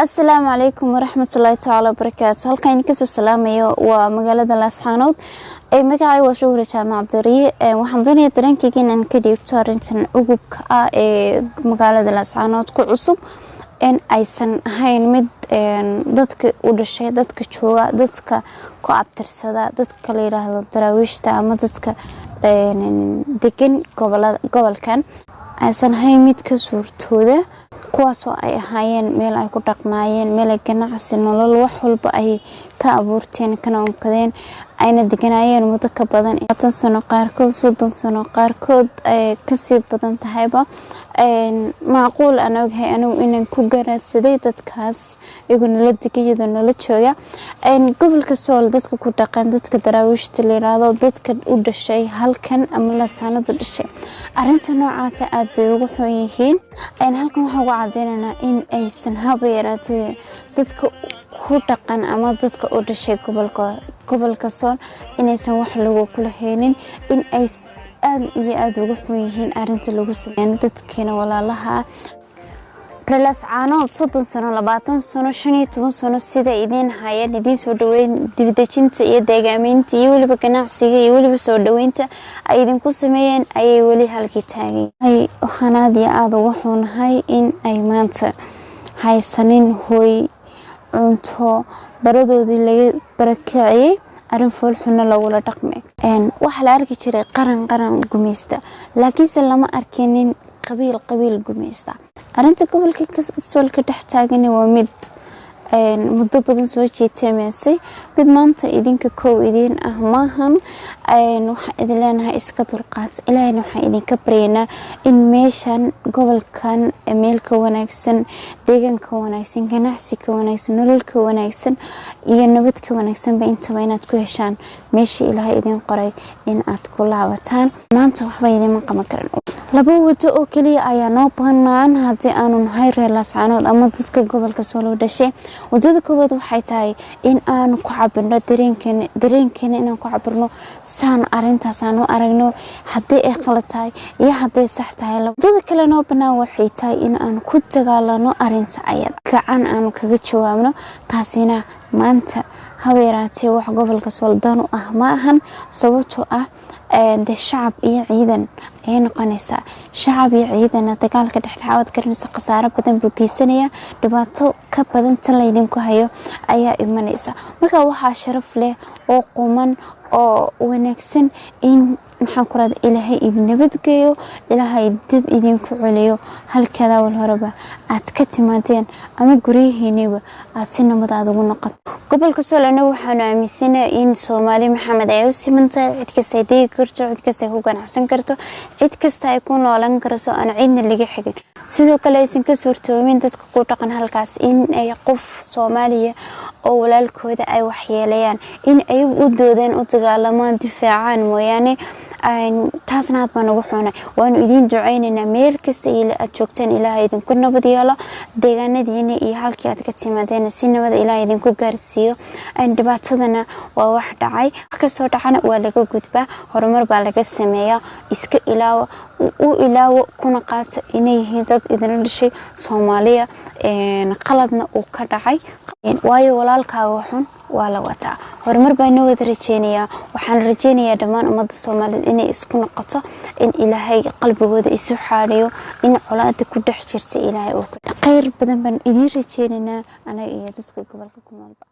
Asalaamu calaykum waraxmatullaahi tacaala wabarakaatu. Halkan idinka soo salaamayo waa magaalada Laascaanood. Magacay waa Shuhra Jaamac Dariye. Waxaan doonayaa dareenkayga inaan ka dhiibto arrintan ugubka ah ee magaalada Laascaanood ku cusub, in aysan ahayn mid dadka u dhashay, dadka jooga, dadka ku abtirsada, dadka la yiraahdo Daraawiishta ama dadka degan gobolkan aysan ahayn mid ka suurtooda, kuwaasoo ay ahaayeen meel ay ku dhaqmaayeen, meel ay ganacsi, nolol, wax walba ay ka abuurteen kana unkadeen, ayna deganaayeen muddo ka badan 20 sano, qaarkood 30 sano, qaarkood ay kasii badan tahayba. Macquul aan ogahay anigu inaan ku garaadsaday dadkaas iyagoo nala dega, iyadoo nala jooga gobolka Sool, dadka ku dhaqan, dadka Daraawiishta la yiraahdo, dadka u dhashay halkan ama Laascaanood u dhashay, arinta noocaasa aada bay ugu xun yihiin. Halkan waxaan ugu cadeynaynaa in aysan haba yaraatee dadka ku dhaqan ama dadka u dhashay gobolka Sool inaysan wax lagu kula haynin, in ay aada iyo aada uga xun yihiin arinta lagu sameeyo dadkeena walaalaha reer Laascaanood. 30 sano, 20 sano, 15 sano sida idiin hayeen, idiin soo dhaweyn, dibdejinta iyo deegaameynta iyo weliba ganacsiga iyo weliba soo dhaweynta ay idinku sameeyeen, ayay weli halkii taagay. Waxaan aada iyo aada uga xunahay in ay maanta haysanin hooy, cunto, baradoodii laga barakiciyey, arrin foolxuna lagula dhaqmay. Waxaa la arki jiray qaran qaran gumaysta, laakiinse lama arkinin qabiil qabiil gumaysta. Arrinta gobolka Sool ka dhex taagani waa mid muddo badan soo jeetamaysay, mid maanta idinka kow idiin ah maahan. Waxaan idin leenahay iska dulqaat. Ilaahayna waxaan idinka baryaynaa in meeshan gobolkan meel ka wanaagsan, deegaan ka wanaagsan, ganacsi ka wanaagsan, nolol ka wanaagsan iyo nabad ka wanaagsanba intaba inaad ku heshaan. Meeshii Ilaahay idin qoray in aad ku laabataan. Maanta waxba idinma qaban karan. Laba wado oo keliya ayaa noo banaan haddii aanu nahay reer Laascaanood ama dadka gobolka Sool u dhashay. Wadada koowaad waxay tahay in aanu ku cabirno dareenkeena, inaan ku cabirno saan arintaas aan u aragno, haddii ay qalad tahay iyo hadday sax tahay. Wadada kale noo banaan waxay tahay in aan ku dagaalano arinta ayada, gacan aanu kaga jawaabno. Taasina maanta haba yaraatee wax gobolka Sool dan u ah ma ahan, sababtoo ah de shacab iyo ciidan ayay noqonaysaa. Shacab iyo ciidana dagaalka dhexdhexaad garanaysa khasaaro badan buu geysanayaa, dhibaato ka badan tan laydinku hayo ayaa imanaysa. Marka waxaa sharaf leh oo quman oo wanaagsan in, maxaan ku rahda, Ilaahay idin nabadgeeyo, Ilaahay dib idinku celiyo halkeeda wal horeba aad ka timaadeen ama guryihiiniba aad si nabad aad ugu noqoto gobolka Sool. Anagu waxaanu aaminsanahay in Soomaali Maxamed ay u siman tahay, cid kasta ay degi karto, cid kasta ay ku ganacsan karto, cid kasta ay ku noolan karso, aan cidna laga xigin. Sidoo kale aysan ka suurtoomin dadka ku dhaqan halkaas in ay qof Soomaaliya oo walaalkooda ay waxyeelayaan, in ayagu u doodaan, u dagaalamaan, difaacaan mooyaane. Taasna aad baan ugu xunay. Waanu idiin duceynaynaa meel kasta aad joogtaan. Ilaaha idinku nabad yeelo deegaanadiina iyo halkii aad ka timaadeen, si nabada Ilaah idinku gaarsiiyo. Dhibaatadana waa wax dhacay, wax kastoo dhacana waa laga gudbaa, horumar baa laga sameeyaa. Iska ilaawa, u ilaawo, kuna qaata inay yihiin dad idina dhashay, Soomaaliya, qaladna uu ka dhacay, waayo walaalkaaga xun waa la wataa. Horumar baa noo wada rajeynayaa. Waxaan rajeynayaa dhammaan ummadda Soomaaliyeed inay isku noqoto, in Ilaahay qalbigooda isu xaadhiyo, in colaada ku dhex jirta Ilaahay uu khayr badan baan idiin rajeynaynaa, anaga iyo dadka gobolka ku noolba.